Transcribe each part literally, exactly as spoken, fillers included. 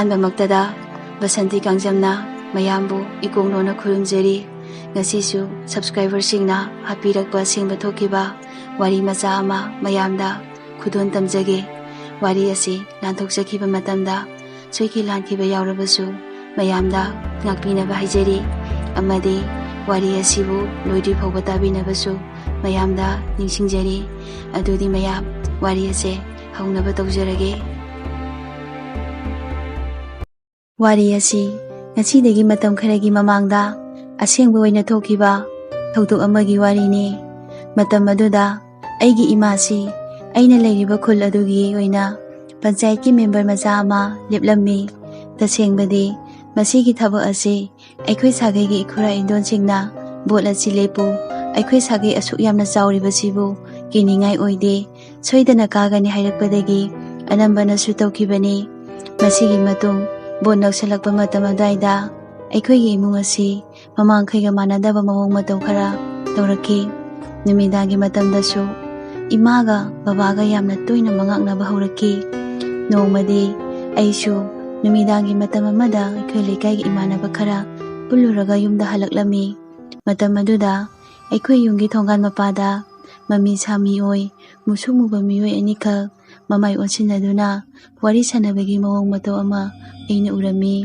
ꯑꯍꯥꯟꯕꯃꯛꯇꯗ ꯕꯁꯟꯇꯤ ꯀꯥꯡꯖꯝꯅ ꯃꯌꯥꯝꯕꯨ ꯏꯀꯣꯛ ꯅꯣꯟꯅ ꯈꯨꯔꯨꯝꯖꯔꯤ꯫ ꯉꯁꯤꯁꯨ ꯁꯕꯁꯀ꯭ꯔꯥꯏꯕꯔꯁꯤꯡꯅ ꯍꯥꯞꯄꯤꯔꯛꯄ ꯑꯁꯦꯡꯕ ꯊꯣꯛꯈꯤꯕ ꯋꯥꯔꯤ ꯃꯆꯥ ꯑꯃ ꯃꯌꯥꯝꯗ ꯈꯨꯗꯣꯟ ꯇꯝꯖꯒꯦ꯫ ꯋꯥꯔꯤ ꯑꯁꯤ ꯂꯥꯟꯊꯣꯛꯆꯈꯤꯕ ꯃꯇꯝꯗ ꯁꯣꯏꯈꯤ ꯂꯥꯟꯈꯤꯕ ꯌꯥꯎꯔꯕꯁꯨ ꯃꯌꯥꯝꯗ ꯉꯥꯛꯄꯤꯅꯕ ꯍꯥꯏꯖꯔꯤ꯫ ꯑꯃꯗꯤ ꯋꯥꯔꯤ ꯑꯁꯤꯕꯨ ꯂꯣꯏꯗ꯭ꯔꯤ ꯐꯥꯎꯕ ꯇꯥꯕꯤꯅꯕꯁꯨ ꯃꯌꯥꯝꯗ ꯅꯤꯡꯁꯤꯡꯖꯔꯤ꯫ ꯑꯗꯨꯗꯤ ꯃꯌꯥꯝ, ꯋꯥꯔꯤ ꯑꯁꯦ ꯍꯧꯅꯕ ꯇꯧꯖꯔꯒꯦ꯫ ꯋꯥꯔꯤ ꯑꯁꯤ ꯉꯁꯤꯗꯒꯤ ꯃꯇꯝ ꯈꯔꯒꯤ ꯃꯃꯥꯡꯗ ꯑꯁꯦꯡꯕ ꯑꯣꯏꯅ ꯊꯣꯛꯈꯤꯕ ꯊꯧꯗꯣꯛ ꯑꯃꯒꯤ ꯋꯥꯔꯤꯅꯤ꯫ ꯃꯇꯝ ꯑꯗꯨꯗ ꯑꯩꯒꯤ ꯏꯃꯥꯁꯤ ꯑꯩꯅ ꯂꯩꯔꯤꯕ ꯈꯨꯜ ꯑꯗꯨꯒꯤ ꯑꯣꯏꯅ ꯄꯟꯆꯥꯌꯠꯀꯤ ꯃꯦꯝꯕꯔ ꯃꯆꯥ ꯑꯃ ꯂꯦꯞꯂꯝꯃꯤ꯫ ꯇꯁꯦꯡꯕꯗꯤ ꯃꯁꯤꯒꯤ ꯊꯕꯛ ꯑꯁꯤ ꯑꯩꯈꯣꯏ ꯁꯥꯒꯩꯒꯤ ꯏꯈꯨꯔꯥ ꯏꯟꯗꯣꯟꯁꯤꯡꯅ "ꯚꯣꯠ ꯑꯁꯤ ꯂꯦꯞꯄꯨ, ꯑꯩꯈꯣꯏ ꯁꯥꯒꯩ ꯑꯁꯨꯛ ꯌꯥꯝꯅ ꯆꯥꯎꯔꯤꯕꯁꯤꯕꯨ ꯀꯤꯅꯤꯡꯉꯥꯏ ꯑꯣꯏꯗꯦ, ꯁꯣꯏꯗꯅ ꯀꯥꯒꯅꯤ" ꯍꯥꯏꯔꯛꯄꯗꯒꯤ ꯑꯅꯝꯕꯅꯁꯨ ꯇꯧꯈꯤꯕꯅꯤ꯫ ꯃꯁꯤꯒꯤ ꯃꯇꯨꯡ ꯚꯣꯠ ꯅꯛꯁꯜꯂꯛꯄ ꯃꯇꯝ ꯑꯗꯨꯋꯥꯏꯗ ꯑꯩꯈꯣꯏꯒꯤ ꯏꯃꯨꯡ ꯑꯁꯤ ꯃꯃꯥꯡꯈꯩꯒ ꯃꯥꯟꯅꯗꯕ ꯃꯑꯣꯡ ꯃꯇꯧ ꯈꯔ ꯇꯧꯔꯛꯈꯤ꯫ ꯅꯨꯃꯤꯗꯥꯡꯒꯤ ꯃꯇꯝꯗꯁꯨ ꯏꯃꯥꯒ ꯕꯕꯥꯒ ꯌꯥꯝꯅ ꯇꯣꯏꯅ ꯃꯉꯥꯛꯅꯕ ꯍꯧꯔꯛꯈꯤ꯫ ꯅꯣꯡꯃꯗꯤ ꯑꯩꯁꯨ ꯅꯨꯃꯤꯗꯥꯡꯒꯤ ꯃꯇꯝ ꯑꯃꯗ ꯑꯩꯈꯣꯏ ꯂꯩꯀꯥꯏꯒꯤ ꯏꯃꯥꯟꯅꯕ ꯈꯔ ꯄꯨꯜꯂꯨꯔꯒ ꯌꯨꯝꯗ ꯍꯜꯂꯛꯂꯝꯃꯤ꯫ ꯃꯇꯝ ꯑꯗꯨꯗ ꯑꯩꯈꯣꯏ ꯌꯨꯝꯒꯤ ꯊꯣꯡꯒꯥꯟ ꯃꯄꯥꯗ ꯃꯃꯤ ꯁꯥꯃꯤ ꯑꯣꯏ ꯃꯨꯁꯨꯛ ꯃꯨꯕ ꯃꯤꯑꯣꯏ ꯑꯅꯤꯈꯛ ꯃꯃꯥꯏ ꯑꯣꯟꯁꯤꯟꯅꯗꯨꯅ ꯋꯥꯔꯤ ꯁꯥꯟꯅꯕꯒꯤ ꯃꯑꯣꯡ ꯃꯇꯧ ꯑꯃ ꯑꯩꯅ ꯎꯔꯝꯃꯤ꯫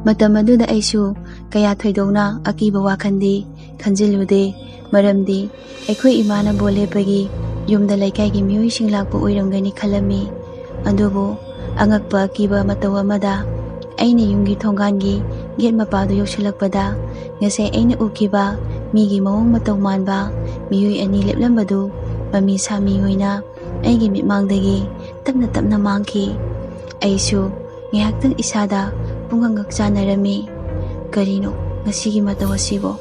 ꯃꯇꯝ ꯑꯗꯨꯗ ꯑꯩꯁꯨ ꯀꯌꯥ ꯊꯣꯏꯗꯣꯛꯅ ꯑꯀꯤꯕ ꯋꯥꯈꯜꯗꯤ ꯈꯟꯖꯤꯜꯂꯨꯗꯦ, ꯃꯔꯝꯗꯤ ꯑꯩꯈꯣꯏ ꯏꯃꯥꯅ ꯚꯣꯠ ꯂꯦꯞꯄꯒꯤ ꯌꯨꯝꯗ ꯂꯩꯀꯥꯏꯒꯤ ꯃꯤꯑꯣꯏꯁꯤꯡ ꯂꯥꯛꯄ ꯑꯣꯏꯔꯝꯒꯅꯤ ꯈꯜꯂꯝꯃꯤ꯫ ꯑꯗꯨꯕꯨ ꯑꯉꯛꯄ ꯑꯀꯤꯕ ꯃꯇꯧ ꯑꯃꯗ ꯑꯩꯅ ꯌꯨꯝꯒꯤ ꯊꯣꯡꯒꯥꯟꯒꯤ ꯒꯦꯠ ꯃꯄꯥꯗꯨ ꯌꯧꯁꯤꯜꯂꯛꯄꯗ ꯉꯁꯥꯏ ꯑꯩꯅ ꯎꯈꯤꯕ ꯃꯤꯒꯤ ꯃꯑꯣꯡ ꯃꯇꯧ ꯃꯥꯟꯕ ꯃꯤꯑꯣꯏ ꯑꯅꯤ ꯂꯦꯞꯂꯝꯕꯗꯨ ꯃꯃꯤ ꯁꯥꯃꯤ ꯑꯣꯏꯅ ꯑꯩꯒꯤ ꯃꯤꯠꯃꯥꯡꯗꯒꯤ ꯇꯞꯅ ꯇꯞꯅ ꯃꯥꯡꯈꯤ꯫ ꯑꯩꯁꯨ ꯉꯥꯏꯍꯥꯛꯇꯪ ꯏꯁꯥꯗ ꯄꯨꯡꯉꯛ ꯉꯛ ꯆꯥꯟꯅꯔꯝꯃꯤ꯫ ꯀꯔꯤꯅꯣ ꯉꯁꯤꯒꯤ ꯃꯇꯧ ꯑꯁꯤꯕꯣ?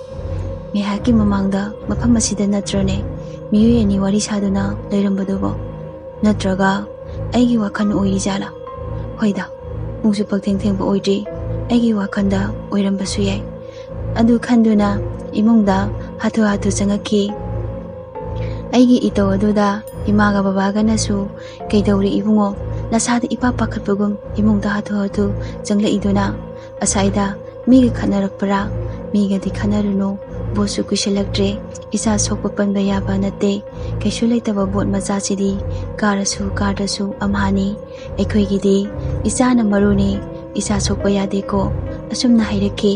ꯉꯥꯏꯍꯥꯛꯀꯤ ꯃꯃꯥꯡꯗ ꯃꯐꯝ ꯑꯁꯤꯗ ꯅꯠꯇ꯭ꯔꯅꯦ ꯃꯤꯑꯣꯏ ꯑꯅꯤ ꯋꯥꯔꯤ ꯁꯥꯗꯨꯅ ꯂꯩꯔꯝꯕꯗꯨꯕꯣ? ꯅꯠꯇ꯭ꯔꯒ ꯑꯩꯒꯤ ꯋꯥꯈꯜ ꯑꯣꯏꯔꯤꯖꯥꯠꯂꯥ? ꯍꯣꯏꯗ, ꯄꯨꯡꯁꯨ ꯄꯛꯊꯦꯡ ꯊꯦꯡꯕ ꯑꯣꯏꯗ꯭ꯔꯤ, ꯑꯩꯒꯤ ꯋꯥꯈꯜꯗ ꯑꯣꯏꯔꯝꯕꯁꯨ ꯌꯥꯏ꯫ ꯑꯗꯨ ꯈꯟꯗꯨꯅ ꯏꯃꯨꯡꯗ ꯍꯥꯊꯨ ꯍꯥꯊꯨ ꯆꯪꯉꯛꯈꯤ꯫ ꯑꯩꯒꯤ ꯏꯇꯧ ꯑꯗꯨꯗ ꯏꯃꯥꯒ ꯕꯕꯥꯒꯅꯁꯨ "ꯀꯩꯗꯧꯔꯦ ꯏꯕꯨꯡꯉꯣ? ꯅꯁꯥꯗ ꯏꯄꯥ ꯄꯥꯈꯠꯄꯒꯨꯝ ꯏꯃꯨꯡꯗ ꯍꯥꯊꯨ ꯍꯥꯊꯨ ꯆꯪꯂꯛꯏꯗꯨꯅ? ꯑꯁꯥꯏꯗ ꯃꯤꯒ ꯈꯠꯅꯔꯛꯄ꯭ꯔꯥ? ꯃꯤꯒꯗꯤ ꯈꯠꯅꯔꯨꯅꯨ, ꯕꯣꯠꯁꯨ ꯀꯨꯏꯁꯜꯂꯛꯇ꯭ꯔꯦ, ꯏꯆꯥ ꯁꯣꯛꯄ ꯄꯟꯕ ꯌꯥꯕ ꯅꯠꯇꯦ, ꯀꯩꯁꯨ ꯂꯩꯇꯕ ꯕꯣꯠ ꯃꯆꯥꯁꯤꯗꯤ ꯀꯥꯔꯁꯨ ꯀꯥꯗ꯭ꯔꯁꯨ ꯑꯝꯍꯥꯅꯤ꯫ ꯑꯩꯈꯣꯏꯒꯤꯗꯤ ꯏꯆꯥꯅ ꯃꯔꯨꯅꯤ, ꯏꯆꯥ ꯁꯣꯛꯄ ꯌꯥꯗꯦꯀꯣ꯫ ꯑꯁꯨꯝꯅ ꯍꯥꯏꯔꯛꯈꯤ꯫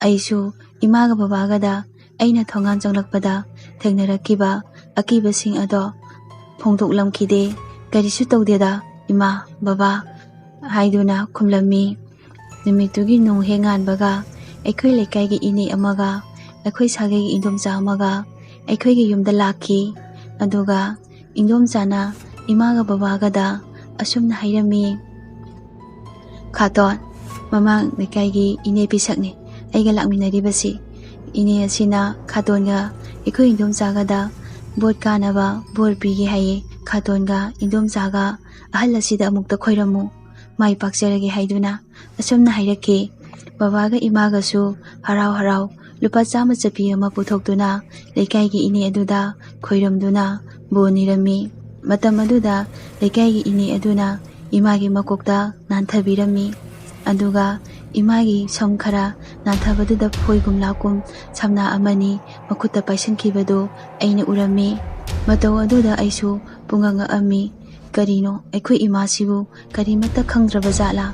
ꯑꯩꯁꯨ ꯏꯃꯥꯒ ꯕꯕꯥꯒꯗ ꯑꯩꯅ ꯊꯣꯡꯒꯥꯟ ꯆꯪꯂꯛꯄꯗ ꯊꯦꯡꯅꯔꯛꯈꯤꯕ ꯑꯀꯤꯕꯁꯤꯡ ꯑꯗꯣ ꯐꯣꯡꯗꯣꯛꯂꯝꯈꯤꯗꯦ꯫ "ꯀꯔꯤꯁꯨ ꯇꯧꯗꯦꯗ ꯏꯃꯥ, ꯕꯕꯥ" ꯍꯥꯏꯗꯨꯅ ꯈꯨꯝꯂꯝꯃꯤ꯫ ꯅꯨꯃꯤꯠꯇꯨꯒꯤ ꯅꯣꯡ ꯍꯦꯛ ꯉꯥꯟꯕꯒ ꯑꯩꯈꯣꯏ ꯂꯩꯀꯥꯏꯒꯤ ꯏꯅꯦ ꯑꯃꯒ ꯑꯩꯈꯣꯏ ꯁꯥꯒꯩꯒꯤ ꯏꯟꯗꯣꯝꯆꯥ ꯑꯃꯒ ꯑꯩꯈꯣꯏꯒꯤ ꯌꯨꯝꯗ ꯂꯥꯛꯈꯤ꯫ ꯑꯗꯨꯒ ꯏꯟꯗꯣꯝꯆꯥꯅ ꯏꯃꯥꯒ ꯕꯕꯥꯒꯗ ꯑꯁꯨꯝꯅ ꯍꯥꯏꯔꯝꯃꯤ, "ꯈꯥꯇꯣꯟ, ꯃꯃꯥꯡ ꯂꯩꯀꯥꯏꯒꯤ ꯏꯅꯦ ꯄꯤꯁꯛꯅꯤ ꯑꯩꯒ ꯂꯥꯛꯃꯤꯟꯅꯔꯤꯕꯁꯤ꯫ ꯏꯅꯦ ꯑꯁꯤꯅ ꯈꯥꯇꯣꯟꯒ ꯑꯩꯈꯣꯏ ꯏꯟꯗꯣꯝꯆꯥꯒꯗ ꯕꯣꯠ ꯀꯥꯅꯕ ꯕꯣꯔ ꯄꯤꯒꯦ ꯍꯥꯏꯌꯦ꯫ ꯈꯥꯇꯣꯟꯒ ꯏꯟꯗꯣꯝꯆꯥꯒ ꯑꯍꯜ ꯑꯁꯤꯗ ꯑꯃꯨꯛꯇ ꯈꯣꯏꯔꯝꯃꯨ, ꯃꯥꯏ ꯄꯥꯛꯆꯔꯒꯦ" ꯍꯥꯏꯗꯨꯅ ꯑꯁꯨꯝꯅ ꯍꯥꯏꯔꯛꯈꯤ꯫ ꯕꯕꯥꯒ ꯏꯃꯥꯒꯁꯨ ꯍꯔꯥꯎ ꯍꯔꯥꯎ ꯂꯨꯄꯥ ꯆꯥꯝꯃ ꯆꯠꯄꯤ ꯑꯃ ꯄꯨꯊꯣꯛꯇꯨꯅ ꯂꯩꯀꯥꯏꯒꯤ ꯏꯅꯦ ꯑꯗꯨꯗ ꯈꯣꯏꯔꯝꯗꯨꯅ ꯕꯣꯔ ꯅꯤꯔꯝꯃꯤ꯫ ꯃꯇꯝ ꯑꯗꯨꯗ ꯂꯩꯀꯥꯏꯒꯤ ꯏꯅꯦ ꯑꯗꯨꯅ ꯏꯃꯥꯒꯤ ꯃꯀꯣꯛꯇ ꯅꯥꯟꯊꯕꯤꯔꯝꯃꯤ꯫ ꯑꯗꯨꯒ ꯏꯃꯥꯒꯤ ꯁꯝ ꯈꯔ ꯅꯥꯟꯊꯕꯗꯨꯗ ꯐꯣꯏꯒꯨꯝ ꯂꯥꯛꯀꯨꯝ ꯁꯝꯅꯥ ꯑꯃꯅꯤ ꯃꯈꯨꯠꯇ ꯄꯥꯏꯁꯤꯟꯈꯤꯕꯗꯨ ꯑꯩꯅ ꯎꯔꯝꯃꯤ꯫ ꯃꯇꯧ ꯑꯗꯨꯗ ꯑꯩꯁꯨ ꯄꯨꯡꯉꯛ ꯉꯛꯑꯝꯃꯤ꯫ ꯀꯔꯤꯅꯣ, ꯑꯩꯈꯣꯏ ꯏꯃꯥꯁꯤꯕꯨ ꯀꯔꯤꯃꯠꯇ ꯈꯪꯗ꯭ꯔꯕ ꯖꯥꯠꯂꯥ?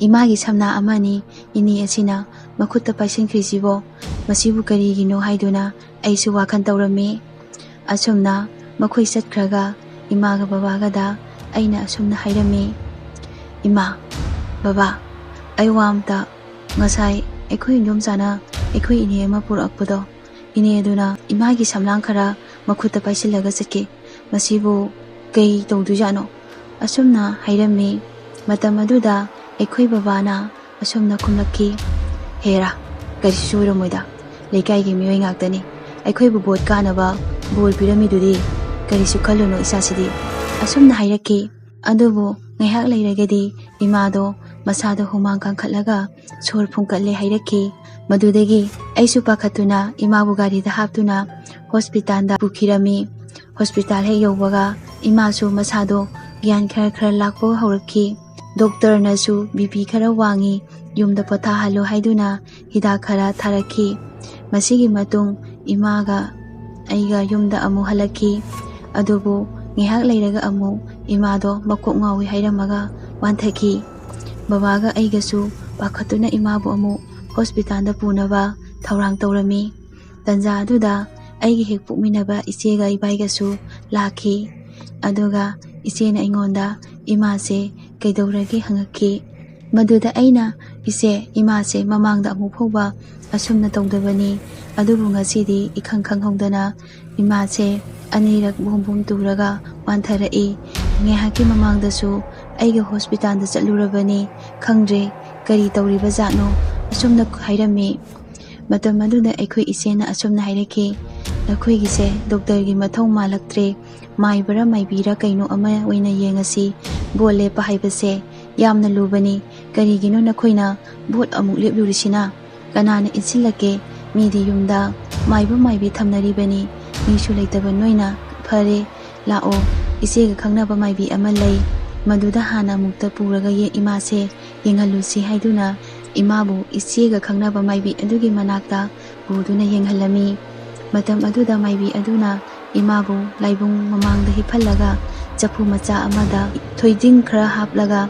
ꯏꯃꯥꯒꯤ ꯁꯝꯅꯥ ꯑꯃꯅꯤ ꯏꯅꯦ ꯑꯁꯤꯅ ꯃꯈꯨꯠꯇ ꯄꯥꯏꯁꯤꯟꯈ꯭ꯔꯤꯁꯤꯕꯣ? ꯃꯁꯤꯕꯨ ꯀꯔꯤꯒꯤꯅꯣ ꯍꯥꯏꯗꯨꯅ ꯑꯩꯁꯨ ꯋꯥꯈꯜ ꯇꯧꯔꯝꯃꯤ꯫ ꯑꯁꯨꯝꯅ ꯃꯈꯣꯏ ꯆꯠꯈ꯭ꯔꯒ ꯏꯃꯥꯒ ꯕꯕꯥꯒꯗ ꯑꯩꯅ ꯑꯁꯨꯝꯅ ꯍꯥꯏꯔꯝꯃꯤ, "ꯏꯃꯥ, ꯕꯕꯥ, ꯑꯩ ꯋꯥ ꯑꯝꯇ, ꯉꯁꯥꯏ ꯑꯩꯈꯣꯏ ꯏꯟꯗꯣꯝꯆꯥꯅ ꯑꯩꯈꯣꯏ ꯏꯅꯦ ꯑꯃ ꯄꯨꯔꯛꯄꯗꯣ, ꯏꯅꯦ ꯑꯗꯨꯅ ꯏꯃꯥꯒꯤ ꯁꯝꯂꯥꯡ ꯈꯔ ꯃꯈꯨꯠꯇ ꯄꯥꯏꯁꯤꯜꯂꯒ ꯆꯠꯈꯤ꯫ ꯃꯁꯤꯕꯨ ꯀꯩ ꯇꯧꯗꯣꯏꯖꯥꯠꯅꯣ?" ꯑꯁꯨꯝꯅ ꯍꯥꯏꯔꯝꯃꯤ꯫ ꯃꯇꯝ ꯑꯗꯨꯗ ꯑꯩꯈꯣꯏ ꯕꯕꯥꯅ ꯑꯁꯨꯝꯅ ꯈꯨꯝꯂꯛꯈꯤ, "ꯍꯦꯔꯥ, ꯀꯔꯤꯁꯨ ꯑꯣꯏꯔꯝꯃꯣꯏꯗ, ꯂꯩꯀꯥꯏꯒꯤ ꯃꯤꯑꯣꯏ ꯉꯥꯛꯇꯅꯤ, ꯑꯩꯈꯣꯏꯕꯨ ꯕꯣꯠ ꯀꯥꯅꯕ ꯕꯣꯔ ꯄꯤꯔꯝꯃꯤꯗꯨꯗꯤ, ꯀꯔꯤꯁꯨ ꯈꯜꯂꯨꯅꯨ ꯏꯆꯥꯁꯤꯗꯤ" ꯑꯁꯨꯝꯅ ꯍꯥꯏꯔꯛꯈꯤ꯫ ꯑꯗꯨꯕꯨ ꯉꯥꯏꯍꯥꯛ ꯂꯩꯔꯒꯗꯤ ꯏꯃꯥꯗꯣ ꯃꯁꯥꯗ ꯍꯨꯃꯥꯡ ꯀꯥꯡꯈꯠꯂꯒ ꯁꯣꯔ ꯐꯨꯟꯀꯠꯂꯦ ꯍꯥꯏꯔꯛꯈꯤ꯫ ꯃꯗꯨꯗꯒꯤ ꯑꯩꯁꯨ ꯄꯥꯈꯠꯇꯨꯅ ꯏꯃꯥꯕꯨ ꯒꯥꯔꯤꯗ ꯍꯥꯞꯇꯨꯅ ꯍꯣꯁꯄꯤꯇꯥꯜꯗ ꯄꯨꯈꯤꯔꯝꯃꯤ꯫ ꯍꯣꯁꯄꯤꯇꯥꯜ ꯍꯦꯛ ꯌꯧꯕꯒ ꯏꯃꯥꯁꯨ ꯃꯁꯥꯗꯣ ꯒ꯭ꯌꯥꯟ ꯈꯔ ꯈꯔ ꯂꯥꯛꯄ ꯍꯧꯔꯛꯈꯤ꯫ ꯗꯣꯛꯇꯔꯅꯁꯨ ꯕꯤ ꯄꯤ ꯈꯔ ꯋꯥꯡꯉꯤ, ꯌꯨꯝꯗ ꯄꯣꯊꯥꯍꯜꯂꯨ ꯍꯥꯏꯗꯨꯅ ꯍꯤꯗꯥꯛ ꯈꯔ ꯊꯥꯔꯛꯈꯤ꯫ ꯃꯁꯤꯒꯤ ꯃꯇꯨꯡ ꯏꯃꯥꯒ ꯑꯩꯒ ꯌꯨꯝꯗ ꯑꯃꯨꯛ ꯍꯜꯂꯛꯈꯤ꯫ ꯑꯗꯨꯕꯨ ꯉꯥꯏꯍꯥꯛ ꯂꯩꯔꯒ ꯑꯃꯨꯛ ꯏꯃꯥꯗꯣ ꯃꯀꯣꯛ ꯉꯥꯎꯏ ꯍꯥꯏꯔꯝꯃꯒ ꯋꯥꯟꯊꯈꯤ꯫ ꯕꯕꯥꯒ ꯑꯩꯒꯁꯨ ꯄꯥꯈꯠꯇꯨꯅ ꯏꯃꯥꯕꯨ ꯑꯃꯨꯛ ꯍꯣꯁꯄꯤꯇꯥꯜꯗ ꯄꯨꯅꯕ ꯊꯧꯔꯥꯡ ꯇꯧꯔꯝꯃꯤ꯫ ꯇꯟꯖꯥ ꯑꯗꯨꯗ ꯑꯩꯒꯤ ꯍꯦꯛ ꯄꯣꯛꯃꯤꯟꯅꯕ ꯏꯆꯦꯒ ꯏꯕꯥꯏꯒꯁꯨ ꯂꯥꯛꯈꯤ꯫ ꯑꯗꯨꯒ ꯏꯆꯦꯅ ꯑꯩꯉꯣꯟꯗ ꯏꯃꯥꯁꯦ ꯀꯩꯗꯧꯔꯒꯦ ꯍꯪꯉꯛꯈꯤ꯫ ꯃꯗꯨꯗ ꯑꯩꯅ, "ꯏꯆꯦ, ꯏꯃꯥꯁꯦ ꯃꯃꯥꯡꯗ ꯑꯃꯨꯛ ꯐꯥꯎꯕ ꯑꯁꯨꯝꯅ ꯇꯧꯗꯕꯅꯤ, ꯑꯗꯨꯕꯨ ꯉꯁꯤꯗꯤ ꯏꯈꯪ ꯈꯪꯍꯧꯗꯅ ꯏꯃꯥꯁꯦ ꯑꯅꯤꯔꯛ ꯕꯨꯝ ꯕꯨꯝ ꯇꯨꯔꯒ ꯋꯥꯟꯊꯔꯛꯏ꯫ ꯉꯥꯏꯍꯥꯛꯀꯤ ꯃꯃꯥꯡꯗꯁꯨ ꯑꯩꯒ ꯍꯣꯁꯄꯤꯇꯥꯜꯗ ꯆꯠꯂꯨꯔꯕꯅꯤ, ꯈꯪꯗ꯭ꯔꯦ ꯀꯔꯤ ꯇꯧꯔꯤꯕ ꯖꯥꯠꯅꯣ" ꯑꯁꯨꯝꯅ ꯍꯥꯏꯔꯝꯃꯤ꯫ ꯃꯇꯝ ꯑꯗꯨꯗ ꯑꯩꯈꯣꯏ ꯏꯆꯦꯅ ꯑꯁꯨꯝꯅ ꯍꯥꯏꯔꯛꯈꯤ, "ꯅꯈꯣꯏꯒꯤꯁꯦ ꯗꯣꯛꯇꯔꯒꯤ ꯃꯊꯧ ꯃꯥꯜꯂꯛꯇ꯭ꯔꯦ, ꯃꯥꯏꯕꯔ ꯃꯥꯏꯕꯤꯔ ꯀꯩꯅꯣ ꯑꯃ ꯑꯣꯏꯅ ꯌꯦꯡꯉꯁꯤ꯫ ꯕꯣꯠ ꯂꯦꯞꯄ ꯍꯥꯏꯕꯁꯦ ꯌꯥꯝꯅ ꯂꯨꯕꯅꯤ꯫ ꯀꯔꯤꯒꯤꯅꯣ ꯅꯈꯣꯏꯅ ꯕꯣꯠ ꯑꯃꯨꯛ ꯂꯦꯞꯂꯨꯔꯤꯁꯤꯅ? ꯀꯅꯥꯅ ꯏꯟꯁꯤꯜꯂꯛꯀꯦ? ꯃꯤꯗꯤ ꯌꯨꯝꯗ ꯃꯥꯏꯕ ꯃꯥꯏꯕꯤ ꯊꯝꯅꯔꯤꯕꯅꯤ, ꯃꯤꯁꯨ ꯂꯩꯇꯕ ꯅꯣꯏꯅ꯫ ꯐꯔꯦ, ꯂꯥꯛꯑꯣ, ꯏꯆꯦꯒ ꯈꯪꯅꯕ ꯃꯥꯏꯕꯤ ꯑꯃ ꯂꯩ, ꯃꯗꯨꯗ ꯍꯥꯟꯅ ꯑꯃꯨꯛꯇ ꯄꯨꯔꯒ ꯌꯦ-, ꯏꯃꯥꯁꯦ ꯌꯦꯡꯍꯜꯂꯨꯁꯤ" ꯍꯥꯏꯗꯨꯅ ꯏꯃꯥꯕꯨ ꯏꯆꯦꯒ ꯈꯪꯅꯕ ꯃꯥꯏꯕꯤ ꯑꯗꯨꯒꯤ ꯃꯅꯥꯛꯇ ꯄꯨꯗꯨꯅ ꯌꯦꯡꯍꯜꯂꯝꯃꯤ꯫ ꯃꯇꯝ ꯑꯗꯨꯗ ꯃꯥꯏꯕꯤ ꯑꯗꯨꯅ ꯏꯃꯥꯕꯨ ꯂꯥꯏꯕꯨꯡ ꯃꯃꯥꯡꯗ ꯍꯤꯞꯍꯜꯂꯒ ꯆꯐꯨ ꯃꯆꯥ ꯑꯃꯗ ꯊꯣꯏꯗꯤꯡ ꯈꯔ ꯍꯥꯞꯂꯒ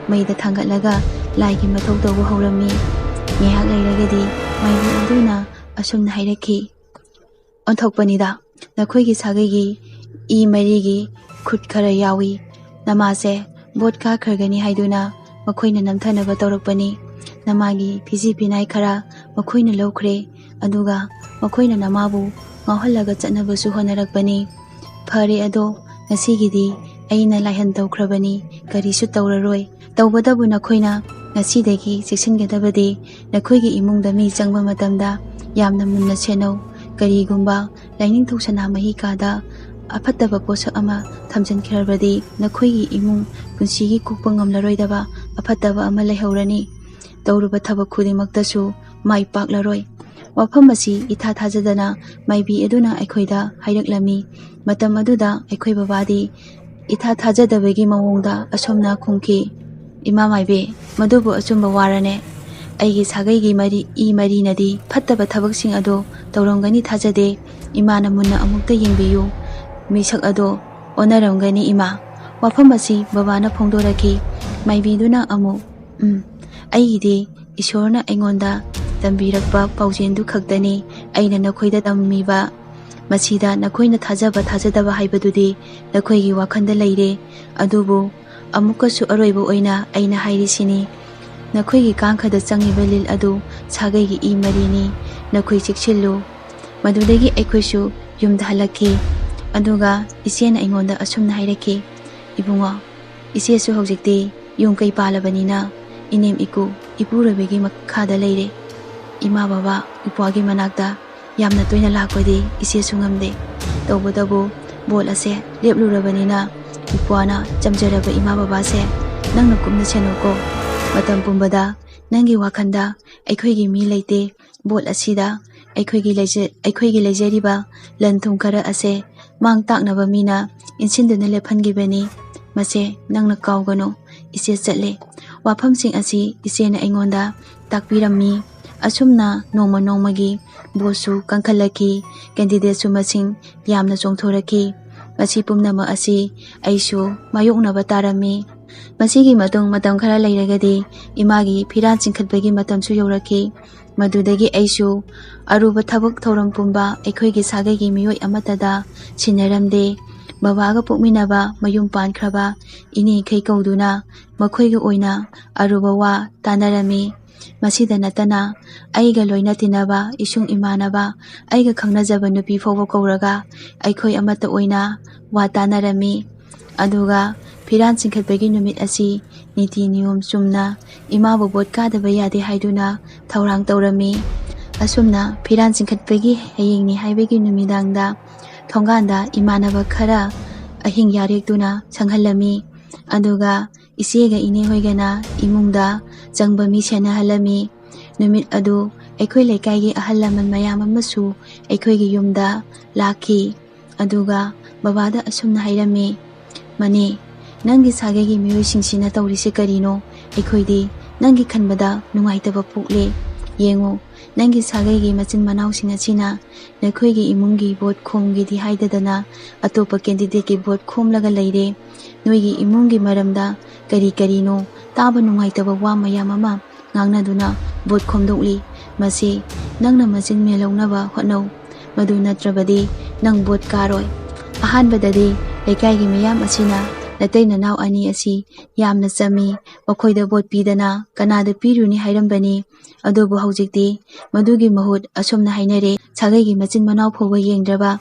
ꯃꯩꯗ ꯊꯥꯡꯒꯠꯂꯒ ꯂꯥꯏꯒꯤ ꯃꯊꯧ ꯇꯧꯕ ꯍꯧꯔꯝꯃꯤ꯫ ꯉꯥꯏꯍꯥꯛ ꯂꯩꯔꯒꯗꯤ ꯃꯥꯏꯕꯤ ꯑꯗꯨꯅ ꯑꯁꯨꯝꯅ ꯍꯥꯏꯔꯛꯈꯤ, "ꯑꯣꯟꯊꯣꯛꯄꯅꯤꯗ, ꯅꯈꯣꯏꯒꯤ ꯁꯥꯒꯩꯒꯤ ꯏ ꯃꯔꯤꯒꯤ ꯈꯨꯠ ꯈꯔ ꯌꯥꯎꯏ꯫ ꯅꯃꯥꯁꯦ ꯚꯣꯠ ꯀꯥꯈ꯭ꯔꯒꯅꯤ ꯍꯥꯏꯗꯨꯅ ꯃꯈꯣꯏꯅ ꯅꯝꯊꯅꯕ ꯇꯧꯔꯛꯄꯅꯤ꯫ ꯅꯃꯥꯒꯤ ꯐꯤꯖꯤ ꯐꯤꯅꯥꯏ ꯈꯔ ꯃꯈꯣꯏꯅ ꯂꯧꯈ꯭ꯔꯦ, ꯑꯗꯨꯒ ꯃꯈꯣꯏꯅ ꯅꯃꯥꯕꯨ ꯉꯥꯎꯍꯜꯂꯒ ꯆꯠꯅꯕꯁꯨ ꯍꯣꯠꯅꯔꯛꯄꯅꯤ꯫ ꯐꯔꯦ ꯑꯗꯣ, ꯉꯁꯤꯒꯤꯗꯤ ꯑꯩꯅ ꯂꯥꯏꯍꯟ ꯇꯧꯈ꯭ꯔꯕꯅꯤ, ꯀꯔꯤꯁꯨ ꯇꯧꯔꯔꯣꯏ꯫ ꯇꯧꯕꯇꯕꯨ ꯅꯈꯣꯏꯅ ꯉꯁꯤꯗꯒꯤ ꯆꯦꯛꯁꯤꯟꯒꯗꯕꯗꯤ ꯅꯈꯣꯏꯒꯤ ꯏꯃꯨꯡꯗ ꯃꯤ ꯆꯪꯕ ꯃꯇꯝꯗ ꯌꯥꯝꯅ ꯃꯨꯟꯅ ꯁꯦꯟꯅꯧ꯫ ꯀꯔꯤꯒꯨꯝꯕ ꯂꯥꯏꯅꯤꯡꯊꯧ ꯁꯅꯥꯃꯍꯤ ꯀꯥꯗ ꯑꯐꯠꯇꯕ ꯄꯣꯠꯁꯛ ꯑꯃ ꯊꯝꯖꯤꯟꯈ꯭ꯔꯕꯗꯤ ꯅꯈꯣꯏꯒꯤ ꯏꯃꯨꯡ ꯄꯨꯟꯁꯤꯒꯤ ꯀꯣꯛꯄ ꯉꯝꯂꯔꯣꯏꯗꯕ ꯑꯐꯠꯇꯕ ꯑꯃ ꯂꯩꯍꯧꯔꯅꯤ꯫ ꯇꯧꯔꯨꯕ ꯊꯕꯛ ꯈꯨꯗꯤꯡꯃꯛꯇꯁꯨ ꯃꯥꯏ ꯄꯥꯛꯂꯔꯣꯏ"꯫ ꯋꯥꯐꯝ ꯑꯁꯤ ꯏꯊꯥ ꯊꯥꯖꯗꯅ ꯃꯥꯏꯕꯤ ꯑꯗꯨꯅ ꯑꯩꯈꯣꯏꯗ ꯍꯥꯏꯔꯛꯂꯝꯃꯤ꯫ ꯃꯇꯝ ꯑꯗꯨꯗ ꯑꯩꯈꯣꯏ ꯕꯕꯥꯗꯤ ꯏꯊꯥ ꯊꯥꯖꯗꯕꯒꯤ ꯃꯑꯣꯡꯗ ꯑꯁꯨꯝꯅ ꯈꯨꯝꯈꯤ, "ꯏꯃꯥ ꯃꯥꯏꯕꯤ, ꯃꯗꯨꯕꯨ ꯑꯆꯨꯝꯕ ꯋꯥꯔꯅꯦ꯫ ꯑꯩꯒꯤ ꯁꯥꯒꯩꯒꯤ ꯃꯔꯤ, ꯏ ꯃꯔꯤꯅꯗꯤ ꯐꯠꯇꯕ ꯊꯕꯛꯁꯤꯡ ꯑꯗꯨ ꯇꯧꯔꯝꯒꯅꯤ ꯊꯥꯖꯗꯦ꯫ ꯏꯃꯥꯅ ꯃꯨꯟꯅ ꯑꯃꯨꯛꯇ ꯌꯦꯡꯕꯤꯌꯨ꯫ ꯃꯤꯁꯛ ꯑꯗꯣ ꯑꯣꯟꯅꯔꯝꯒꯅꯤ ꯏꯃꯥ꯫" ꯋꯥꯐꯝ ꯑꯁꯤ ꯕꯕꯥꯅ ꯐꯣꯡꯗꯣꯔꯛꯈꯤ꯫ ꯃꯥꯏꯕꯤꯗꯨꯅ ꯑꯃꯨꯛ, "ꯎꯝ, ꯑꯩꯒꯤꯗꯤ ꯏꯁꯣꯔꯅ ꯑꯩꯉꯣꯟꯗ ꯇꯝꯕꯤꯔꯛꯄ ꯄꯥꯎꯖꯦꯜꯗꯨ ꯈꯛꯇꯅꯤ ꯑꯩꯅ ꯅꯈꯣꯏꯗ ꯇꯝꯃꯤꯕ꯫ ꯃꯁꯤꯗ ꯅꯈꯣꯏꯅ ꯊꯥꯖꯕ ꯊꯥꯖꯗꯕ ꯍꯥꯏꯕꯗꯨꯗꯤ ꯅꯈꯣꯏꯒꯤ ꯋꯥꯈꯜꯗ ꯂꯩꯔꯦ꯫ ꯑꯗꯨꯕꯨ ꯑꯃꯨꯛꯀꯁꯨ ꯑꯔꯣꯏꯕ ꯑꯣꯏꯅ ꯑꯩꯅ ꯍꯥꯏꯔꯤꯁꯤꯅꯤ, ꯅꯈꯣꯏꯒꯤ ꯀꯥꯡꯈꯗ ꯆꯪꯉꯤꯕ ꯂꯤꯜ ꯑꯗꯨ ꯁꯥꯒꯩꯒꯤ ꯏ ꯃꯔꯤꯅꯤ꯫ ꯅꯈꯣꯏ ꯆꯦꯛꯁꯤꯜꯂꯨ꯫" ꯃꯗꯨꯗꯒꯤ ꯑꯩꯈꯣꯏꯁꯨ ꯌꯨꯝꯗ ꯍꯜꯂꯛꯈꯤ꯫ ꯑꯗꯨꯒ ꯏꯆꯦꯅ ꯑꯩꯉꯣꯟꯗ ꯑꯁꯨꯝꯅ ꯍꯥꯏꯔꯛꯈꯤ, "ꯏꯕꯨꯡꯉꯣ, ꯏꯆꯦꯁꯨ ꯍꯧꯖꯤꯛꯇꯤ ꯌꯨꯝ ꯀꯩ ꯄꯥꯜꯂꯕꯅꯤꯅ ꯏꯅꯦꯝ ꯏꯀꯨ ꯏꯄꯨꯔꯣꯏꯕꯒꯤ ꯃꯈꯥꯗ ꯂꯩꯔꯦ꯫ ꯏꯃꯥ ꯕꯕꯥ ꯏꯄ꯭ꯋꯥꯒꯤ ꯃꯅꯥꯛꯇ ꯌꯥꯝꯅ ꯇꯣꯏꯅ ꯂꯥꯛꯄꯗꯤ ꯏꯆꯦꯁꯨ ꯉꯝꯗꯦ꯫ ꯇꯧꯕꯇꯕꯨ ꯕꯣꯠ ꯑꯁꯦ ꯂꯦꯞꯂꯨꯔꯕꯅꯤꯅ ꯏꯄ꯭ꯋꯥꯅ ꯆꯝꯖꯔꯕ ꯏꯃꯥ ꯕꯕꯥꯁꯦ ꯅꯪꯅ ꯀꯨꯞꯅ ꯁꯦꯟꯅꯧꯀꯣ꯫ ꯃꯇꯝ ꯄꯨꯝꯕꯗ ꯅꯪꯒꯤ ꯋꯥꯈꯜꯗ ꯑꯩꯈꯣꯏꯒꯤ ꯃꯤ ꯂꯩꯇꯦ꯫ ꯕꯣꯠ ꯑꯁꯤꯗ ꯑꯩꯈꯣꯏꯒꯤ ꯂꯩꯖ-, ꯑꯩꯈꯣꯏꯒꯤ ꯂꯩꯖꯔꯤꯕ ꯂꯟ ꯊꯨꯝ ꯈꯔ ꯑꯁꯦ ꯃꯥꯡ ꯇꯥꯛꯅꯕ ꯃꯤꯅ ꯏꯟꯁꯤꯟꯗꯨꯅ ꯂꯦꯞꯍꯟꯈꯤꯕꯅꯤ꯫ ꯃꯁꯦ ꯅꯪꯅ ꯀꯥꯎꯒꯅꯨ꯫" ꯏꯆꯦ ꯆꯠꯂꯦ꯫ ꯋꯥꯐꯝꯁꯤꯡ ꯑꯁꯤ ꯏꯆꯦꯅ ꯑꯩꯉꯣꯟꯗ ꯇꯥꯛꯄꯤꯔꯝꯃꯤ꯫ ꯑꯁꯨꯝꯅ ꯅꯣꯡꯃ ꯅꯣꯡꯃꯒꯤ ꯕꯣꯠꯁꯨ ꯀꯟꯈꯠꯂꯛꯈꯤ, ꯀꯦꯟꯗꯤꯗꯦꯠꯁꯨ ꯃꯁꯤꯡ ꯌꯥꯝꯅ ꯆꯣꯡꯊꯣꯔꯛꯈꯤ꯫ ꯃꯁꯤ ꯄꯨꯝꯅꯃꯛ ꯑꯁꯤ ꯑꯩꯁꯨ ꯃꯥꯌꯣꯛꯅꯕ ꯇꯥꯔꯝꯃꯤ꯫ ꯃꯁꯤꯒꯤ ꯃꯇꯨꯡ ꯃꯇꯝ ꯈꯔ ꯂꯩꯔꯒꯗꯤ ꯏꯃꯥꯒꯤ ꯐꯤꯔꯥꯜ ꯆꯤꯡꯈꯠꯄꯒꯤ ꯃꯇꯝꯁꯨ ꯌꯧꯔꯛꯈꯤ꯫ ꯃꯗꯨꯗꯒꯤ ꯑꯩꯁꯨ ꯑꯔꯨꯕ ꯊꯕꯛ ꯊꯧꯔꯝ ꯄꯨꯝꯕ ꯑꯩꯈꯣꯏꯒꯤ ꯁꯥꯒꯩꯒꯤ ꯃꯤꯑꯣꯏ ꯑꯃꯠꯇꯗ ꯁꯤꯟꯅꯔꯝꯗꯦ꯫ ꯕꯕꯥꯒ ꯄꯣꯛꯃꯤꯟꯅꯕ ꯃꯌꯨꯝ ꯄꯥꯟꯈ꯭ꯔꯕ ꯏꯅꯦꯈꯩ ꯀꯧꯗꯨꯅ ꯃꯈꯣꯏꯒꯤ ꯑꯣꯏꯅ ꯑꯔꯨꯕ ꯋꯥ ꯇꯥꯅꯔꯝꯃꯤ꯫ ꯃꯁꯤꯗ ꯅꯠꯇꯅ ꯑꯩꯒ ꯂꯣꯏꯅ ꯇꯤꯟꯅꯕ ꯏꯁꯨꯡ ꯏꯃꯥꯟꯅꯕ, ꯑꯩꯒ ꯈꯪꯅꯖꯕ ꯅꯨꯄꯤ ꯐꯥꯎꯕ ꯀꯧꯔꯒ ꯑꯩꯈꯣꯏ ꯑꯃꯠꯇ ꯑꯣꯏꯅ ꯋꯥ ꯇꯥꯅꯔꯝꯃꯤ꯫ ꯑꯗꯨꯒ ꯐꯤꯔꯥꯜ ꯆꯤꯡꯈꯠꯄꯒꯤ ꯅꯨꯃꯤꯠ ꯑꯁꯤ ꯅꯤꯇꯤ ꯅꯤꯌꯣꯝ ꯆꯨꯝꯅ ꯏꯃꯥꯕꯨ ꯕꯣꯠ ꯀꯥꯗꯕ ꯌꯥꯗꯦ ꯍꯥꯏꯗꯨꯅ ꯊꯧꯔꯥꯡ ꯇꯧꯔꯝꯃꯤ꯫ ꯑꯁꯨꯝꯅ ꯐꯤꯔꯥꯜ ꯆꯤꯡꯈꯠꯄꯒꯤ ꯍꯌꯦꯡꯅꯤ ꯍꯥꯏꯕꯒꯤ ꯅꯨꯃꯤꯗꯥꯡꯗ ꯊꯣꯡꯒꯥꯟꯗ ꯏꯃꯥꯟꯅꯕ ꯈꯔ ꯑꯍꯤꯡ ꯌꯥꯔꯦꯛꯇꯨꯅ ꯁꯪꯍꯜꯂꯝꯃꯤ꯫ ꯑꯗꯨꯒ ꯏꯆꯦꯒ ꯏꯅꯦ ꯍꯣꯏꯒꯅ ꯏꯃꯨꯡꯗ ꯆꯪꯕ ꯃꯤ ꯁꯦꯟꯅꯍꯜꯂꯝꯃꯤ꯫ ꯅꯨꯃꯤꯠ ꯑꯗꯨ ꯑꯩꯈꯣꯏ ꯂꯩꯀꯥꯏꯒꯤ ꯑꯍꯜ ꯂꯃꯟ ꯃꯌꯥꯝ ꯑꯃꯁꯨ ꯑꯩꯈꯣꯏꯒꯤ ꯌꯨꯝꯗ ꯂꯥꯛꯈꯤ꯫ ꯑꯗꯨꯒ ꯕꯕꯥꯗ ꯑꯁꯨꯝꯅ ꯍꯥꯏꯔꯝꯃꯤ, "ꯃꯅꯦ, ꯅꯪꯒꯤ ꯁꯥꯒꯩꯒꯤ ꯃꯤꯑꯣꯏꯁꯤꯡꯁꯤꯅ ꯇꯧꯔꯤꯁꯦ ꯀꯔꯤꯅꯣ? ꯑꯩꯈꯣꯏꯗꯤ ꯅꯪꯒꯤ ꯈꯟꯕꯗ ꯅꯨꯡꯉꯥꯏꯇꯕ ꯄꯣꯛꯂꯦ꯫ ꯌꯦꯡꯉꯨ, ꯅꯪꯒꯤ ꯁꯥꯒꯩꯒꯤ ꯃꯆꯤꯟ ꯃꯅꯥꯎꯁꯤꯡ ꯑꯁꯤꯅ ꯅꯈꯣꯏꯒꯤ ꯏꯃꯨꯡꯒꯤ ꯚꯣꯠ ꯈꯣꯝꯒꯦꯗꯤ ꯍꯥꯏꯗꯗꯅ ꯑꯇꯣꯞꯄ ꯀꯦꯟꯗꯤꯗꯦꯠꯀꯤ ꯚꯣꯠ ꯈꯣꯝꯂꯒ ꯂꯩꯔꯦ꯫ ꯅꯣꯏꯒꯤ ꯏꯃꯨꯡꯒꯤ ꯃꯔꯝꯗ ꯀꯔꯤ ꯀꯔꯤꯅꯣ ꯇꯥꯕ ꯅꯨꯡꯉꯥꯏꯇꯕ ꯋꯥ ꯃꯌꯥꯝ ꯑꯃ ꯉꯥꯡꯅꯗꯨꯅ ꯚꯣꯠ ꯈꯣꯝꯗꯣꯛꯂꯤ꯫ ꯃꯁꯤ ꯅꯪꯅ ꯃꯆꯤꯟ ꯃꯦꯜꯍꯧꯅꯕ ꯍꯣꯠꯅꯧ꯫ ꯃꯗꯨ ꯅꯠꯇ꯭ꯔꯕꯗꯤ ꯅꯪ ꯚꯣꯠ ꯀꯥꯔꯣꯏ꯫ ꯑꯍꯥꯟꯕꯗꯗꯤ ꯂꯩꯀꯥꯏꯒꯤ ꯃꯤꯌꯥꯝ ꯑꯁꯤꯅ ꯅꯇꯩ ꯅꯅꯥꯎ ꯑꯅꯤ ꯑꯁꯤ ꯌꯥꯝꯅ ꯆꯝꯃꯤ, ꯃꯈꯣꯏꯗ ꯚꯣꯠ ꯄꯤꯗꯅ ꯀꯅꯥꯗ ꯄꯤꯔꯨꯅꯤ ꯍꯥꯏꯔꯝꯕꯅꯤ꯫ ꯑꯗꯨꯕꯨ ꯍꯧꯖꯤꯛꯇꯤ ꯃꯗꯨꯒꯤ ꯃꯍꯨꯠ ꯑꯁꯨꯝꯅ ꯍꯥꯏꯅꯔꯦ, ꯁꯥꯒꯩꯒꯤ ꯃꯆꯤꯟ ꯃꯅꯥꯎ ꯐꯥꯎꯕ ꯌꯦꯡꯗ꯭ꯔꯕ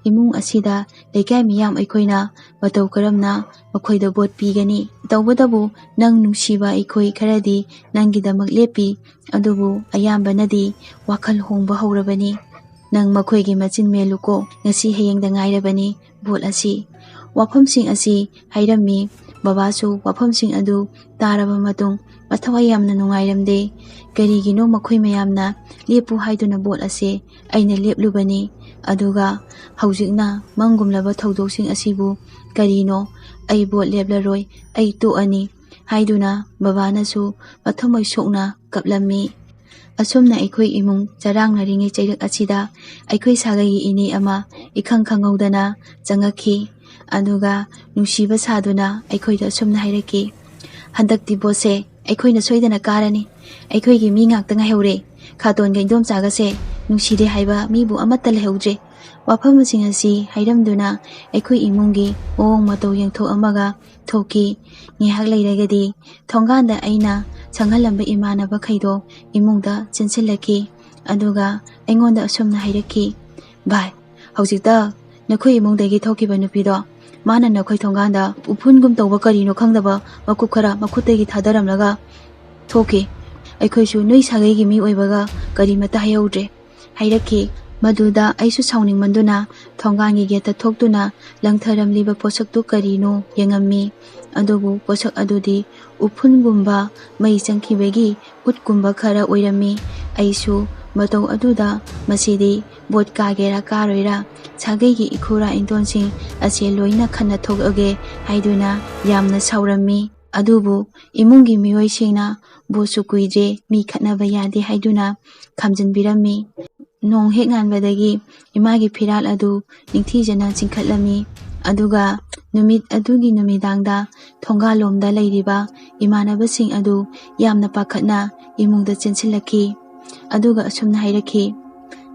ꯏꯃꯨꯡ ꯑꯁꯤꯗ ꯂꯩꯀꯥꯏ ꯃꯤꯌꯥꯝ ꯑꯩꯈꯣꯏꯅ ꯃꯇꯧ ꯀꯔꯝꯅ ꯃꯈꯣꯏꯗ ꯚꯣꯠ ꯄꯤꯒꯅꯤ? ꯇꯧꯕꯇꯕꯨ ꯅꯪ ꯅꯨꯡꯁꯤꯕ ꯑꯩꯈꯣꯏ ꯈꯔꯗꯤ ꯅꯪꯒꯤꯗꯃꯛ ꯂꯦꯞꯄꯤ, ꯑꯗꯨꯕꯨ ꯑꯌꯥꯝꯕꯅꯗꯤ ꯋꯥꯈꯜ ꯍꯣꯡꯕ ꯍꯧꯔꯕꯅꯤ꯫ ꯅꯪ ꯃꯈꯣꯏꯒꯤ ꯃꯆꯤꯟ ꯃꯦꯜꯂꯨꯀꯣ, ꯉꯁꯤ ꯍꯌꯦꯡꯗ ꯉꯥꯏꯔꯕꯅꯤ ꯚꯣꯠ ꯑꯁꯤ꯫ ꯋꯥꯐꯝꯁꯤꯡ ꯑꯁꯤ ꯍꯥꯏꯔꯝꯃꯤ꯫ ꯕꯕꯥꯁꯨ ꯋꯥꯐꯝꯁꯤꯡ ꯑꯗꯨ ꯇꯥꯔꯕ ꯃꯇꯨꯡ ꯃꯊꯋꯥꯏ ꯌꯥꯝꯅ ꯅꯨꯡꯉꯥꯏꯔꯝꯗꯦ꯫ ꯀꯔꯤꯒꯤꯅꯣ ꯃꯈꯣꯏ ꯃꯌꯥꯝꯅ ꯂꯦꯞꯄꯨ ꯍꯥꯏꯗꯨꯅ ꯚꯣꯠ ꯑꯁꯦ ꯑꯩꯅ ꯂꯦꯞꯂꯨꯕꯅꯤ, ꯑꯗꯨꯒ ꯍꯧꯖꯤꯛꯅ ꯃꯪꯒꯨꯝꯂꯕ ꯊꯧꯗꯣꯛꯁꯤꯡ ꯑꯁꯤꯕꯨ ꯀꯔꯤꯅꯣ? ꯑꯩ ꯚꯣꯠ ꯂꯦꯞꯂꯔꯣꯏ, ꯑꯩ ꯇꯣꯛꯑꯅꯤ ꯍꯥꯏꯗꯨꯅ ꯕꯕꯥꯅꯁꯨ ꯃꯊꯃꯣꯏ ꯁꯣꯛꯅ ꯀꯞꯂꯝꯃꯤ꯫ ꯑꯁꯨꯝꯅ ꯑꯩꯈꯣꯏ ꯏꯃꯨꯡ ꯆꯔꯥꯡꯅꯔꯤꯉꯩ ꯆꯩꯔꯛ ꯑꯁꯤꯗ ꯑꯩꯈꯣꯏ ꯁꯥꯒꯩꯒꯤ ꯏꯅꯦ ꯑꯃ ꯏꯈꯪ ꯈꯪꯍꯧꯗꯅ ꯆꯪꯉꯛꯈꯤ꯫ ꯑꯗꯨꯒ ꯅꯨꯡꯁꯤꯕ ꯁꯥꯗꯨꯅ ꯑꯩꯈꯣꯏꯗ ꯑꯁꯨꯝꯅ ꯍꯥꯏꯔꯛꯈꯤ, "ꯍꯟꯗꯛꯇꯤ ꯚꯣꯠꯁꯦ ꯑꯩꯈꯣꯏꯅ ꯁꯣꯏꯗꯅ ꯀꯥꯔꯅꯤ꯫ ꯑꯩꯈꯣꯏꯒꯤ ꯃꯤ ꯉꯥꯛꯇ ꯉꯥꯏꯍꯧꯔꯦ꯫ ꯈꯥꯇꯣꯟꯒ ꯏꯟꯗꯣꯝꯆꯥꯒꯁꯦ ꯅꯨꯡꯁꯤꯔꯦ ꯍꯥꯏꯕ ꯃꯤꯕꯨ ꯑꯃꯠꯇ ꯂꯩꯍꯧꯗ꯭ꯔꯦ"꯫ ꯋꯥꯐꯝꯁꯤꯡ ꯑꯁꯤ ꯍꯥꯏꯔꯝꯗꯨꯅ ꯑꯩꯈꯣꯏ ꯏꯃꯨꯡꯒꯤ ꯃꯑꯣꯡ ꯃꯇꯧ ꯌꯦꯡꯊꯣꯛꯑꯝꯃꯒ ꯊꯣꯛꯈꯤ꯫ ꯉꯥꯏꯍꯥꯛ ꯂꯩꯔꯒꯗꯤ ꯊꯣꯡꯒꯥꯟꯗ ꯑꯩꯅ ꯁꯪꯍꯜꯂꯝꯕ ꯏꯃꯥꯟꯅꯕꯈꯩꯗꯣ ꯏꯃꯨꯡꯗ ꯆꯦꯟꯁꯤꯜꯂꯛꯈꯤ꯫ ꯑꯗꯨꯒ ꯑꯩꯉꯣꯟꯗ ꯑꯁꯨꯝꯅ ꯍꯥꯏꯔꯛꯈꯤ, "ꯚꯥꯏ, ꯍꯧꯖꯤꯛꯇ ꯅꯈꯣꯏ ꯏꯃꯨꯡꯗꯒꯤ ꯊꯣꯛꯈꯤꯕ ꯅꯨꯄꯤꯗꯣ, ꯃꯥꯅ ꯅꯈꯣꯏ ꯊꯣꯡꯒꯥꯟꯗ ꯎꯐꯨꯟꯒꯨꯝ ꯇꯧꯕ ꯀꯔꯤꯅꯣ ꯈꯪꯗꯕ ꯃꯀꯨꯞ ꯈꯔ ꯃꯈꯨꯠꯇꯒꯤ ꯊꯥꯗꯔꯝꯂꯒ ꯊꯣꯛꯈꯤ꯫ ꯑꯩꯈꯣꯏꯁꯨ ꯅꯣꯏ ꯁꯥꯒꯩꯒꯤ ꯃꯤ ꯑꯣꯏꯕꯒ ꯀꯔꯤꯃꯠꯇ ꯍꯥꯏꯍꯧꯗ꯭ꯔꯦ" ꯍꯥꯏꯔꯛꯈꯤ꯫ ꯃꯗꯨꯗ ꯑꯩꯁꯨ ꯁꯥꯎꯅꯤꯡꯃꯟꯗꯨꯅ ꯊꯣꯡꯒꯥꯟꯒꯤ ꯒꯦꯠꯇ ꯊꯣꯛꯇꯨꯅ ꯂꯪꯊꯔꯝꯂꯤꯕ ꯄꯣꯠꯁꯛꯇꯨ ꯀꯔꯤꯅꯣ ꯌꯦꯡꯉꯝꯃꯤ꯫ ꯑꯗꯨꯕꯨ ꯄꯣꯠꯁꯛ ꯑꯗꯨꯗꯤ ꯎꯐꯨꯟꯒꯨꯝꯕ ꯃꯩ ꯆꯪꯈꯤꯕꯒꯤ ꯎꯠꯀꯨꯝꯕ ꯈꯔ ꯑꯣꯏꯔꯝꯃꯤ꯫ ꯑꯩꯁꯨ ꯃꯇꯧ ꯑꯗꯨꯗ ꯃꯁꯤꯗꯤ ꯚꯣꯠ ꯀꯥꯒꯦꯔꯥ ꯀꯥꯔꯣꯏꯔꯥ ꯁꯥꯒꯩꯒꯤ ꯏꯈꯨꯔꯥ ꯏꯟꯗꯣꯟꯁꯤꯡ ꯑꯁꯦ ꯂꯣꯏꯅ ꯈꯟꯅ ꯊꯣꯛꯑꯒꯦ ꯍꯥꯏꯗꯨꯅ ꯌꯥꯝꯅ ꯁꯥꯎꯔꯝꯃꯤ꯫ ꯑꯗꯨꯕꯨ ꯏꯃꯨꯡꯒꯤ ꯃꯤꯑꯣꯏꯁꯤꯡꯅ ꯕꯣꯠꯁꯨ ꯀꯨꯏꯗ꯭ꯔꯦ, ꯃꯤ ꯈꯠꯅꯕ ꯌꯥꯗꯦ ꯍꯥꯏꯗꯨꯅ ꯈꯥꯝꯖꯤꯟꯕꯤꯔꯝꯃꯤ꯫ ꯅꯣꯡ ꯍꯦꯛ ꯉꯥꯟꯕꯗꯒꯤ ꯏꯃꯥꯒꯤ ꯐꯤꯔꯥꯜ ꯑꯗꯨ ꯅꯤꯡꯊꯤꯖꯅ ꯆꯤꯡꯈꯠꯂꯝꯃꯤ꯫ ꯑꯗꯨꯒ ꯅꯨꯃꯤꯠ ꯑꯗꯨꯒꯤ ꯅꯨꯃꯤꯗꯥꯡꯗ ꯊꯣꯡꯒꯥꯜꯂꯣꯝꯗ ꯂꯩꯔꯤꯕ ꯏꯃꯥꯟꯅꯕꯁꯤꯡ ꯑꯗꯨ ꯌꯥꯝꯅ ꯄꯥꯈꯠꯅ ꯏꯃꯨꯡꯗ ꯆꯦꯟꯁꯤꯜꯂꯛꯈꯤ꯫ ꯑꯗꯨꯒ ꯑꯁꯨꯝꯅ ꯍꯥꯏꯔꯛꯈꯤ,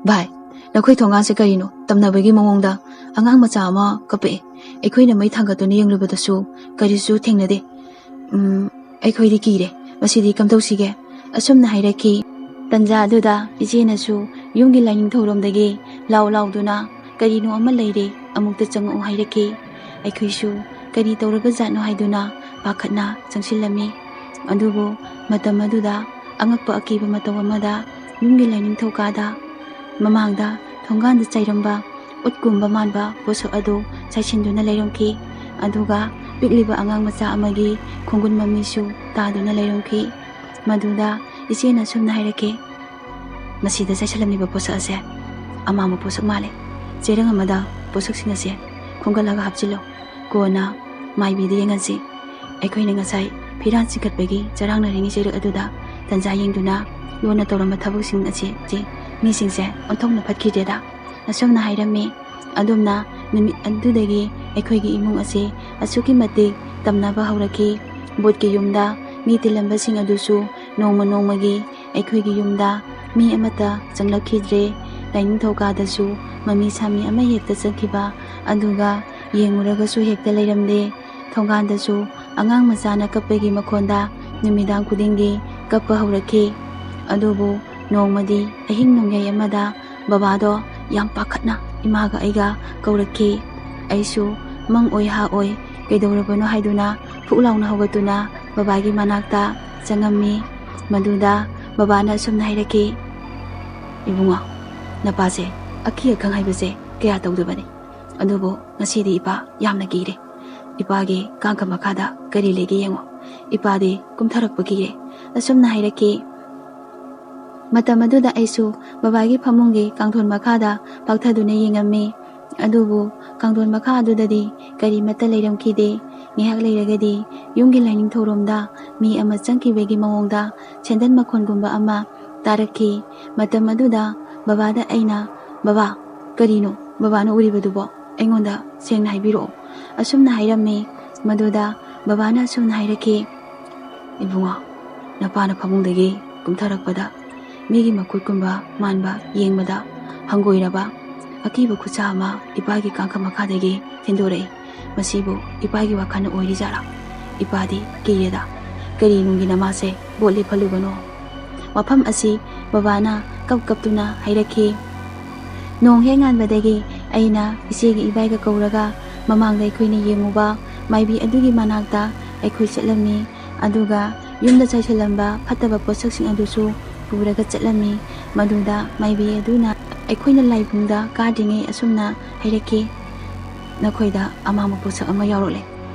"ꯚꯥꯏ, ꯅꯈꯣꯏ ꯊꯣꯡꯒꯥꯟꯁꯦ ꯀꯔꯤꯅꯣ? ꯇꯝꯅꯕꯒꯤ ꯃꯑꯣꯡꯗ ꯑꯉꯥꯡ ꯃꯆꯥ ꯑꯃ ꯀꯞꯄꯛꯑꯦ꯫ ꯑꯩꯈꯣꯏꯅ ꯃꯩ ꯊꯥꯡꯒꯠꯇꯨꯅ ꯌꯦꯡꯂꯨꯕꯗꯁꯨ ꯀꯔꯤꯁꯨ ꯊꯦꯡꯅꯗꯦ꯫ ꯎꯝ, ꯑꯩꯈꯣꯏꯗꯤ ꯀꯤꯔꯦ꯫ ꯃꯁꯤꯗꯤ ꯀꯝꯗꯧꯁꯤꯒꯦ?" ꯑꯁꯨꯝꯅ ꯍꯥꯏꯔꯛꯈꯤ꯫ ꯇꯟꯖꯥ ꯑꯗꯨꯗ ꯏꯆꯦꯅꯁꯨ ꯌꯨꯝꯒꯤ ꯂꯥꯏꯅꯤꯡꯊꯧꯔꯣꯝꯗꯒꯤ ꯂꯥꯎ ꯂꯥꯎꯗꯨꯅ, "ꯀꯔꯤꯅꯣ ꯑꯃ ꯂꯩꯔꯦ, ꯑꯃꯨꯛꯇ ꯆꯪꯉꯛꯎ" ꯍꯥꯏꯔꯛꯈꯤ꯫ ꯑꯩꯈꯣꯏꯁꯨ ꯀꯔꯤ ꯇꯧꯔꯕꯖꯥꯠꯅꯣ ꯍꯥꯏꯗꯨꯅ ꯄꯥꯈꯠꯅ ꯆꯪꯁꯤꯜꯂꯝꯃꯤ꯫ ꯑꯗꯨꯕꯨ ꯃꯇꯝ ꯑꯗꯨꯗ ꯑꯉꯛꯄ ꯑꯀꯤꯕ ꯃꯇꯧ ꯑꯃꯗ ꯌꯨꯝꯒꯤ ꯂꯥꯏꯅꯤꯡꯊꯧ ꯀꯥꯗ ꯃꯃꯥꯡꯗ ꯊꯣꯡꯒꯥꯟꯗ ꯆꯥꯏꯔꯝꯕ ꯎꯠꯀꯨꯝꯕ ꯃꯥꯟꯕ ꯄꯣꯠꯁꯛ ꯑꯗꯨ ꯆꯥꯏꯁꯤꯟꯗꯨꯅ ꯂꯩꯔꯝꯈꯤ꯫ ꯑꯗꯨꯒ ꯄꯤꯛꯂꯤꯕ ꯑꯉꯥꯡ ꯃꯆꯥ ꯑꯃꯒꯤ ꯈꯣꯡꯒꯨꯟ ꯃꯃꯤꯁꯨ ꯇꯥꯗꯨꯅ ꯂꯩꯔꯝꯈꯤ꯫ ꯃꯗꯨꯗ ꯏꯆꯦꯅ ꯑꯁꯨꯝꯅ ꯍꯥꯏꯔꯛꯈꯤ, "ꯃꯁꯤꯗ ꯆꯥꯏꯁꯤꯜꯂꯝꯂꯤꯕ ꯄꯣꯠꯁꯛ ꯑꯁꯦ ꯑꯃꯥꯡꯕ ꯄꯣꯠꯁꯛ ꯃꯥꯜꯂꯦ꯫ ꯆꯦꯔꯪ ꯑꯃꯗ ꯄꯣꯠꯁꯛꯁꯤꯡ ꯑꯁꯦ ꯈꯣꯝꯒꯠꯂꯒ ꯍꯥꯞꯆꯤꯜꯂꯨ꯫ ꯀꯣꯟꯅ ꯃꯥꯏꯕꯤꯗ ꯌꯦꯡꯍꯟꯁꯤ꯫ ꯑꯩꯈꯣꯏꯅ ꯉꯁꯥꯏ ꯐꯤꯔꯥꯜ ꯆꯤꯡꯈꯠꯄꯒꯤ ꯆꯔꯥꯡꯅꯔꯤꯉꯩ ꯆꯩꯔꯛ ꯑꯗꯨꯗ ꯇꯟꯖꯥ ꯌꯦꯡꯗꯨꯅ ꯂꯣꯟꯅ ꯇꯧꯔꯝꯕ ꯊꯕꯛꯁꯤꯡ ꯑꯁꯤ ꯃꯤꯁꯤꯡꯁꯦ ꯑꯣꯟꯊꯣꯛꯅ ꯐꯠꯈꯤꯗ꯭ꯔꯦꯗ"꯫ ꯑꯁꯨꯝꯅ ꯍꯥꯏꯔꯝꯃꯤ꯫ ꯑꯗꯨꯝꯅ ꯅꯨꯃꯤꯠ ꯑꯗꯨꯗꯒꯤ ꯑꯩꯈꯣꯏꯒꯤ ꯏꯃꯨꯡ ꯑꯁꯤ ꯑꯁꯨꯛꯀꯤ ꯃꯇꯤꯛ ꯇꯝꯅꯕ ꯍꯧꯔꯛꯈꯤ꯫ ꯕꯣꯠꯀꯤ ꯌꯨꯝꯗ ꯃꯤ ꯇꯤꯜꯂꯝꯕꯁꯤꯡ ꯑꯗꯨꯁꯨ ꯅꯣꯡꯃ ꯅꯣꯡꯃꯒꯤ ꯑꯩꯈꯣꯏꯒꯤ ꯌꯨꯝꯗ ꯃꯤ ꯑꯃꯠꯇ ꯆꯪꯂꯛꯈꯤꯗ꯭ꯔꯦ꯫ ꯂꯥꯏꯅꯤꯡꯊꯧ ꯀꯥꯗꯁꯨ ꯃꯃꯤ ꯁꯥꯃꯤ ꯑꯃ ꯍꯦꯛꯇ ꯆꯪꯈꯤꯕ, ꯑꯗꯨꯒ ꯌꯦꯡꯉꯨꯔꯒꯁꯨ ꯍꯦꯛꯇ ꯂꯩꯔꯝꯗꯦ꯫ ꯊꯣꯡꯒꯥꯟꯗꯁꯨ ꯑꯉꯥꯡ ꯃꯆꯥꯅ ꯀꯞꯄꯒꯤ ꯃꯈꯣꯟꯗ ꯅꯨꯃꯤꯗꯥꯡ ꯈꯨꯗꯤꯡꯒꯤ ꯀꯞꯄ ꯍꯧꯔꯛꯈꯤ꯫ ꯑꯗꯨꯕꯨ ꯅꯣꯡꯃꯗꯤ ꯑꯍꯤꯡ ꯅꯣꯡꯌꯥꯏ ꯑꯃꯗ ꯕꯕꯥꯗꯣ ꯌꯥꯝ ꯄꯥꯈꯠꯅ ꯏꯃꯥꯒ ꯑꯩꯒ ꯀꯧꯔꯛꯈꯤ꯫ ꯑꯩꯁꯨ ꯃꯪ ꯑꯣꯏ ꯍꯥ ꯑꯣꯏ ꯀꯩꯗꯧꯔꯕꯅꯣ ꯍꯥꯏꯗꯨꯅ ꯐꯨꯛ ꯂꯥꯎꯅ ꯍꯧꯒꯠꯇꯨꯅ ꯕꯕꯥꯒꯤ ꯃꯅꯥꯛꯇ ꯆꯪꯉꯝꯃꯤ꯫ ꯃꯗꯨꯗ ꯕꯕꯥꯅ ꯑꯁꯨꯝꯅ ꯍꯥꯏꯔꯛꯈꯤ, "ꯏꯕꯨꯡꯉꯣ, ꯅꯄꯥꯁꯦ ꯑꯀꯤ ꯑꯈꯪ ꯍꯥꯏꯕꯁꯦ ꯀꯌꯥ ꯇꯧꯗꯕꯅꯤ꯫ ꯑꯗꯨꯕꯨ ꯉꯁꯤꯗꯤ ꯏꯄꯥ ꯌꯥꯝꯅ ꯀꯤꯔꯦ꯫ ꯏꯄꯥꯒꯤ ꯀꯥꯡꯈ ꯃꯈꯥꯗ ꯀꯔꯤ ꯂꯩꯒꯦ ꯌꯦꯡꯉꯣ꯫ ꯏꯄꯥꯗꯤ ꯀꯨꯝꯊꯔꯛꯄ ꯀꯤꯔꯦ"꯫ ꯑꯁꯨꯝꯅ ꯍꯥꯏꯔꯛꯈꯤ꯫ ꯃꯇꯝ ꯑꯗꯨꯗ ꯑꯩꯁꯨ ꯕꯕꯥꯒꯤ ꯐꯃꯨꯡꯒꯤ ꯀꯥꯡꯊꯣꯟ ꯃꯈꯥꯗ ꯄꯥꯛꯊꯗꯨꯅ ꯌꯦꯡꯉꯝꯃꯤ꯫ ꯑꯗꯨꯕꯨ ꯀꯥꯡꯊꯣꯟ ꯃꯈꯥ ꯑꯗꯨꯗꯗꯤ ꯀꯔꯤꯃꯠꯇ ꯂꯩꯔꯝꯈꯤꯗꯦ꯫ ꯉꯥꯏꯍꯥꯛ ꯂꯩꯔꯒꯗꯤ ꯌꯨꯝꯒꯤ ꯂꯥꯏꯅꯤꯡꯊꯧꯔꯣꯝꯗ ꯃꯤ ꯑꯃ ꯆꯪꯈꯤꯕꯒꯤ ꯃꯑꯣꯡꯗ ꯁꯦꯟꯗꯟ ꯃꯈꯣꯟꯒꯨꯝꯕ ꯑꯃ ꯇꯥꯔꯛꯈꯤ꯫ ꯃꯇꯝ ꯑꯗꯨꯗ ꯕꯕꯥꯗ ꯑꯩꯅ, "ꯕꯕꯥ, ꯀꯔꯤꯅꯣ ꯕꯕꯥꯅ ꯎꯔꯤꯕꯗꯨꯕꯣ? ꯑꯩꯉꯣꯟꯗ ꯁꯦꯡꯅ ꯍꯥꯏꯕꯤꯔꯛꯑꯣ," ꯑꯁꯨꯝꯅ ꯍꯥꯏꯔꯝꯃꯤ꯫ ꯃꯗꯨꯗ ꯕꯕꯥꯅ ꯑꯁꯨꯝꯅ ꯍꯥꯏꯔꯛꯈꯤ, "ꯏꯕꯨꯡꯉꯣ, ꯅꯄꯥꯅ ꯐꯃꯨꯡꯗꯒꯤ ꯀꯨꯝꯊꯔꯛꯄꯗ ꯃꯤꯒꯤ ꯃꯈꯨꯠꯀꯨꯝꯕ ꯃꯥꯟꯕ ꯌꯦꯡꯕꯗ ꯍꯪꯒꯣꯏꯔꯕ ꯑꯀꯤꯕ ꯈꯨꯠꯁꯥ ꯑꯃ ꯏꯄꯥꯒꯤ ꯀꯥꯡꯈ ꯃꯈꯥꯗꯒꯤ ꯊꯤꯟꯗꯣꯔꯛꯏ꯫ ꯃꯁꯤꯕꯨ ꯏꯄꯥꯒꯤ ꯋꯥꯈꯜꯅ ꯑꯣꯏꯔꯤꯖꯥꯠꯂꯥ? ꯏꯄꯥꯗꯤ ꯀꯤꯔꯦꯗ꯫ ꯀꯔꯤ ꯅꯨꯡꯒꯤ ꯅꯃꯥꯁꯦ ꯕꯣꯠ ꯂꯦꯞꯍꯜꯂꯨꯕꯅꯣ?" ꯋꯥꯐꯝ ꯑꯁꯤ ꯕꯕꯥꯅ ꯀꯞ ꯀꯞꯇꯨꯅ ꯍꯥꯏꯔꯛꯈꯤ꯫ ꯅꯣꯡ ꯍꯦꯛ ꯉꯥꯟꯕꯗꯒꯤ ꯑꯩꯅ ꯏꯆꯦꯒ ꯏꯕꯥꯏꯒ ꯀꯧꯔꯒ ꯃꯃꯥꯡꯗ ꯑꯩꯈꯣꯏꯅ ꯌꯦꯡꯉꯨꯕ ꯃꯥꯏꯕꯤ ꯑꯗꯨꯒꯤ ꯃꯅꯥꯛꯇ ꯑꯩꯈꯣꯏ ꯆꯠꯂꯝꯃꯤ꯫ ꯑꯗꯨꯒ ꯌꯨꯝꯗ ꯆꯥꯏꯁꯤꯜꯂꯝꯕ ꯐꯠꯇꯕ ꯄꯣꯠꯁꯛꯁꯤꯡ ꯑꯗꯨꯁꯨ ꯄꯨꯔꯒ ꯆꯠꯂꯝꯃꯤ꯫ ꯃꯗꯨꯗ ꯃꯥꯏꯕꯤ ꯑꯗꯨꯅ ꯑꯩꯈꯣꯏꯅ ꯂꯥꯏꯕꯨꯡꯗ ꯀꯥꯗ꯭ꯔꯤꯉꯩ ꯑꯁꯨꯝꯅ ꯍꯥꯏꯔꯛꯈꯤ, "ꯅꯈꯣꯏꯗ ꯑꯃꯥꯡꯕ ꯄꯣꯠꯁꯛ ꯑꯃ ꯌꯥꯎꯔꯛꯂꯦ꯫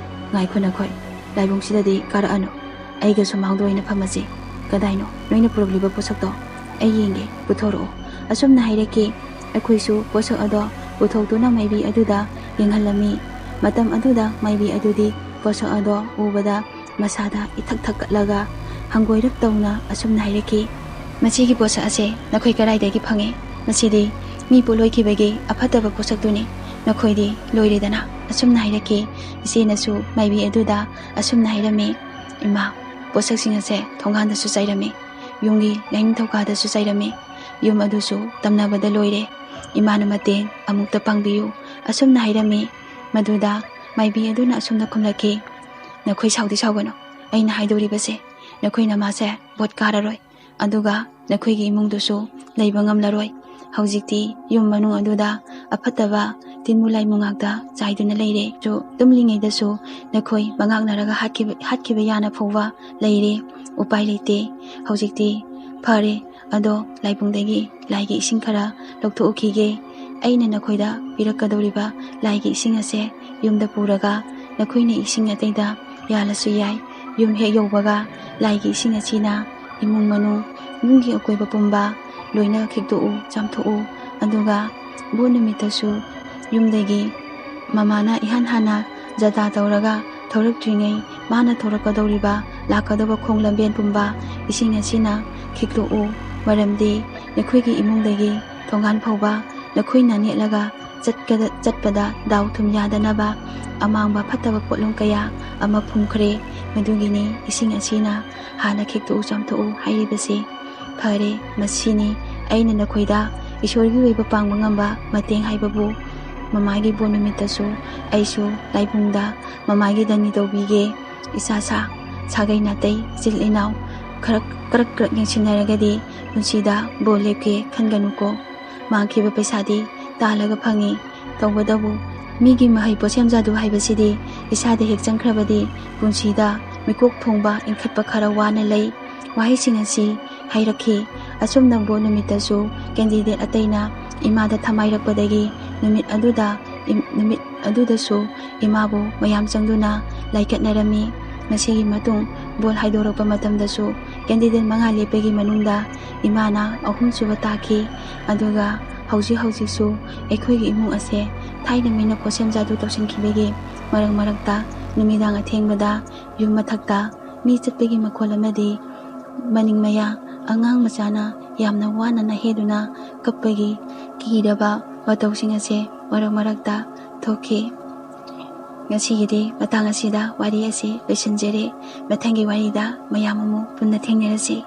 ꯉꯥꯏꯈꯣ ꯅꯈꯣꯏ, ꯂꯥꯏꯕꯨꯡꯁꯤꯗꯗꯤ ꯀꯥꯔꯛꯑꯅꯨ꯫ ꯑꯩꯒ ꯁꯨꯃꯥꯡꯗ ꯑꯣꯏꯅ ꯐꯝꯃꯁꯤ꯫ ꯀꯗꯥꯏꯅꯣ ꯅꯣꯏꯅ ꯄꯨꯔꯛꯂꯤꯕ ꯄꯣꯠꯁꯛꯇꯣ? ꯑꯩ ꯌꯦꯡꯒꯦ, ꯄꯨꯊꯣꯔꯛꯑꯣ," ꯑꯁꯨꯝꯅ ꯍꯥꯏꯔꯛꯈꯤ꯫ ꯑꯩꯈꯣꯏꯁꯨ ꯄꯣꯠꯁꯛ ꯑꯗꯣ ꯄꯨꯊꯣꯛꯇꯨꯅ ꯃꯥꯏꯕꯤ ꯑꯗꯨꯗ ꯌꯦꯡꯍꯜꯂꯝꯃꯤ꯫ ꯃꯇꯝ ꯑꯗꯨꯗ ꯃꯥꯏꯕꯤ ꯑꯗꯨꯗꯤ ꯄꯣꯠꯁꯛ ꯑꯗꯣ ꯎꯕꯗ ꯃꯁꯥꯗ ꯏꯊꯛ ꯊꯛꯀꯠꯂꯒ ꯍꯪꯒꯣꯏꯔꯞ ꯇꯧꯅ ꯑꯁꯨꯝꯅ ꯍꯥꯏꯔꯛꯈꯤ, "ꯃꯁꯤꯒꯤ ꯄꯣꯠꯁꯛ ꯑꯁꯦ ꯅꯈꯣꯏ ꯀꯗꯥꯏꯗꯒꯤ ꯐꯪꯉꯤ? ꯃꯁꯤꯗꯤ ꯃꯤ ꯄꯣꯠꯂꯣꯏꯈꯤꯕꯒꯤ ꯑꯐꯠꯇꯕ ꯄꯣꯠꯁꯛꯇꯨꯅꯤ꯫ ꯅꯈꯣꯏꯗꯤ ꯂꯣꯏꯔꯦꯗꯅ," ꯑꯁꯨꯝꯅ ꯍꯥꯏꯔꯛꯈꯤ꯫ ꯏꯆꯦꯅꯁꯨ ꯃꯥꯏꯕꯤ ꯑꯗꯨꯗ ꯑꯁꯨꯝꯅ ꯍꯥꯏꯔꯝꯃꯤ, "ꯏꯃꯥ, ꯄꯣꯠꯁꯛꯁꯤꯡ ꯑꯁꯦ ꯊꯣꯡꯒꯥꯟꯗꯁꯨ ꯆꯥꯏꯔꯝꯃꯤ, ꯌꯨꯝꯒꯤ ꯂꯥꯏꯅꯤꯡꯊꯧꯀꯥꯗꯁꯨ ꯆꯥꯏꯔꯝꯃꯤ꯫ ꯌꯨꯝ ꯑꯗꯨꯁꯨ ꯇꯝꯅꯕꯗ ꯂꯣꯏꯔꯦ꯫ ꯏꯃꯥꯅ ꯃꯇꯦꯡ ꯑꯃꯨꯛꯇ ꯄꯥꯡꯕꯤꯌꯨ," ꯑꯁꯨꯝꯅ ꯍꯥꯏꯔꯝꯃꯤ꯫ ꯃꯗꯨꯗ ꯃꯥꯏꯕꯤ ꯑꯗꯨꯅ ꯑꯁꯨꯝꯅ ꯈꯨꯝꯂꯛꯈꯤ, "ꯅꯈꯣꯏ ꯁꯥꯎꯗꯤ ꯁꯥꯎꯒꯅꯨ꯫ ꯑꯩꯅ ꯍꯥꯏꯗꯧꯔꯤꯕꯁꯦ, ꯅꯈꯣꯏ ꯅꯃꯥꯁꯦ ꯚꯣꯠ ꯀꯥꯔꯔꯣꯏ꯫ ꯑꯗꯨꯒ ꯅꯈꯣꯏꯒꯤ ꯏꯃꯨꯡꯗꯨꯁꯨ ꯂꯩꯕ ꯉꯝꯂꯔꯣꯏ꯫ ꯍꯧꯖꯤꯛꯇꯤ ꯌꯨꯝ ꯃꯅꯨꯡ ꯑꯗꯨꯗ ꯑꯐꯠꯇꯕ ꯇꯤꯟꯃꯨ ꯂꯥꯏꯃꯨ ꯉꯥꯛꯇ ꯆꯥꯏꯗꯨꯅ ꯂꯩꯔꯦ꯫ ꯁꯨ ꯇꯨꯝꯂꯤꯉꯩꯗꯁꯨ ꯅꯈꯣꯏ ꯃꯉꯥꯛꯅꯔꯒ ꯍꯥꯠꯈꯤꯕ, ꯍꯥꯠꯈꯤꯕ ꯌꯥꯅ ꯐꯥꯎꯕ ꯂꯩꯔꯦ꯫ ꯎꯄꯥꯏ ꯂꯩꯇꯦ꯫ ꯍꯧꯖꯤꯛꯇꯤ ꯐꯔꯦ꯫ ꯑꯗꯣ ꯂꯥꯏꯕꯨꯡꯗꯒꯤ ꯂꯥꯏꯒꯤ ꯏꯁꯤꯡ ꯈꯔ ꯂꯧꯊꯣꯛꯎꯈꯤꯒꯦ꯫ ꯑꯩꯅ ꯅꯈꯣꯏꯗ ꯄꯤꯔꯛꯀꯗꯧꯔꯤꯕ ꯂꯥꯏꯒꯤ ꯏꯁꯤꯡ ꯑꯁꯦ ꯌꯨꯝꯗ ꯄꯨꯔꯒ ꯅꯈꯣꯏꯅ ꯏꯁꯤꯡ ꯑꯇꯩꯗ ꯌꯥꯜꯂꯁꯨ ꯌꯥꯏ꯫ ꯌꯨꯝ ꯍꯦꯛ ꯌꯧꯕꯒ ꯂꯥꯏꯒꯤ ꯏꯁꯤꯡ ꯑꯁꯤꯅ ꯏꯃꯨꯡ ꯃꯅꯨꯡ, ꯌꯨꯝꯒꯤ ꯑꯀꯣꯏꯕ ꯄꯨꯝꯕ ꯂꯣꯏꯅ ꯈꯤꯛꯇꯣꯛꯎ, ꯆꯥꯝꯊꯣꯛꯎ꯫ ꯑꯗꯨꯒ ꯚꯣꯠ ꯅꯨꯃꯤꯠꯇꯁꯨ ꯌꯨꯝꯗꯒꯤ ꯃꯃꯥꯅ ꯏꯍꯥꯟ ꯍꯥꯟꯅ ꯖꯇꯥ ꯇꯧꯔꯒ ꯊꯣꯔꯛꯇ꯭ꯔꯤꯉꯩ ꯃꯥꯅ ꯊꯣꯔꯛꯀꯗꯧꯔꯤꯕ ꯂꯥꯛꯀꯗꯧꯕ ꯈꯣꯡ ꯂꯝꯕꯦꯟ ꯄꯨꯝꯕ ꯏꯁꯤꯡ ꯑꯁꯤꯅ ꯈꯤꯛꯇꯣꯛꯎ꯫ ꯃꯔꯝꯗꯤ ꯅꯈꯣꯏꯒꯤ ꯏꯃꯨꯡꯗꯒꯤ ꯊꯣꯡꯒꯥꯟ ꯐꯥꯎꯕ ꯅꯈꯣꯏꯅ ꯅꯦꯠꯂꯒ ꯆꯠꯀꯗ-, ꯆꯠꯄꯗ ꯗꯥꯎ ꯊꯨꯝ ꯌꯥꯗꯅꯕ ꯑꯃꯥꯡꯕ ꯐꯠꯇꯕ ꯄꯣꯠꯂꯨꯝ ꯀꯌꯥ ꯑꯃ ꯐꯨꯝꯈ꯭ꯔꯦ꯫ ꯃꯗꯨꯒꯤꯅꯤ ꯏꯁꯤꯡ ꯑꯁꯤꯅ ꯍꯥꯟꯅ ꯈꯤꯛꯇꯣꯛꯎ ꯆꯥꯝꯊꯣꯛꯎ ꯍꯥꯏꯔꯤꯕꯁꯤ꯫ ꯐꯔꯦ, ꯃꯁꯤꯅꯤ ꯑꯩꯅ ꯅꯈꯣꯏꯗ ꯏꯁꯣꯔꯒꯤ ꯑꯣꯏꯕ ꯄꯥꯡꯕ ꯉꯝꯕ ꯃꯇꯦꯡ ꯍꯥꯏꯕꯕꯨ꯫ ꯃꯃꯥꯒꯤ ꯕꯣꯔ ꯅꯨꯃꯤꯠꯇꯁꯨ ꯑꯩꯁꯨ ꯂꯥꯏꯕꯨꯡꯗ ꯃꯃꯥꯒꯤ ꯗꯟꯗꯤ ꯇꯧꯕꯤꯒꯦ꯫ ꯏꯁꯥ ꯁꯥ, ꯁꯥꯒꯩ ꯅꯥꯇꯩ, ꯏꯆꯤꯜ ꯏꯅꯥꯎ ꯈꯔ ꯀ꯭ꯔꯛ ꯀ꯭ꯔꯛ ꯌꯦꯡꯁꯤꯟꯅꯔꯒꯗꯤ ꯄꯨꯟꯁꯤꯗ ꯕꯣꯔ ꯂꯦꯞꯀꯦ ꯈꯟꯒꯅꯨꯀꯣ꯫ ꯃꯥꯡꯈꯤꯕ ꯄꯩꯁꯥꯗꯤ ꯇꯥꯜꯂꯒ ꯐꯪꯉꯤ꯫ ꯇꯧꯕꯇꯕꯨ ꯃꯤꯒꯤ ꯃꯍꯩ ꯄꯣꯠꯁꯦꯝ ꯖꯥꯗꯨ ꯍꯥꯏꯕꯁꯤꯗꯤ ꯏꯁꯥꯗ ꯍꯦꯛ ꯆꯪꯈ꯭ꯔꯕꯗꯤ ꯄꯨꯟꯁꯤꯗ ꯃꯤꯀꯣꯛ ꯊꯣꯡꯕ ꯏꯟꯈꯠꯄ ꯈꯔ ꯋꯥꯅ ꯂꯩ꯫ ꯋꯥꯍꯩꯁꯤꯡ ꯑꯁꯤ ꯍꯥꯏꯔꯛꯈꯤ꯫ ꯑꯁꯨꯝꯅ ꯕꯣꯔ ꯅꯨꯃꯤꯠꯇꯁꯨ ꯀꯦꯟꯗꯤꯗꯦꯠ ꯑꯇꯩꯅ ꯏꯃꯥꯗ ꯊꯃꯥꯏꯔꯛꯄꯗꯒꯤ ꯅꯨꯃꯤꯠ ꯑꯗꯨꯗ ꯏꯝ-, ꯅꯨꯃꯤꯠ ꯑꯗꯨꯗꯁꯨ ꯏꯃꯥꯕꯨ ꯃꯌꯥꯝ ꯆꯪꯗꯨꯅ ꯂꯥꯏꯀꯠꯅꯔꯝꯃꯤ꯫ ꯃꯁꯤꯒꯤ ꯃꯇꯨꯡ ꯕꯣꯔ ꯍꯥꯏꯗꯣꯔꯛꯄ ꯃꯇꯝꯗꯁꯨ ꯀꯦꯟꯗꯤꯗꯦꯠ ꯃꯉꯥ ꯂꯦꯞꯄꯒꯤ ꯃꯅꯨꯡꯗ ꯏꯃꯥꯅ ꯑꯍꯨꯝꯁꯨꯕ ꯇꯥꯈꯤ꯫ ꯑꯗꯨꯒ ꯍꯧꯖꯤꯛ ꯍꯧꯖꯤꯛꯁꯨ ꯑꯩꯈꯣꯏꯒꯤ ꯏꯃꯨꯡ ꯑꯁꯦ ꯊꯥꯏꯅꯉꯩꯅ ꯄꯣꯠꯁꯦꯝ ꯖꯥꯗꯨ ꯇꯧꯁꯤꯟꯈꯤꯕꯒꯤ ꯃꯔꯛ ꯃꯔꯛꯇ ꯅꯨꯃꯤꯗꯥꯡ ꯑꯊꯦꯡꯕꯗ ꯌꯨꯝ ꯃꯊꯛꯇ ꯃꯤ ꯆꯠꯄꯒꯤ ꯃꯈꯣꯜ ꯑꯃꯗꯤ ꯃꯅꯤꯡ ꯃꯌꯥ ꯑꯉꯥꯡ ꯃꯆꯥꯅ ꯌꯥꯝꯅ ꯋꯥꯅ ꯅꯥꯍꯦꯗꯨꯅ ꯀꯞꯄꯒꯤ ꯀꯤꯔꯕ ꯃꯇꯧꯁꯤꯡ ꯑꯁꯦ ꯃꯔꯛ ꯃꯔꯛꯇ ꯊꯣꯛꯈꯤ꯫ ꯉꯁꯤꯒꯤꯗꯤ ꯃꯇꯥꯡ ꯑꯁꯤꯗ ꯋꯥꯔꯤ ꯑꯁꯤ ꯂꯣꯏꯁꯤꯟꯖꯔꯦ꯫ ꯃꯊꯪꯒꯤ ꯋꯥꯔꯤꯗ ꯃꯌꯥꯝ ꯑꯃꯨꯛ ꯄꯨꯟꯅ ꯊꯦꯡꯅꯔꯁꯤ꯫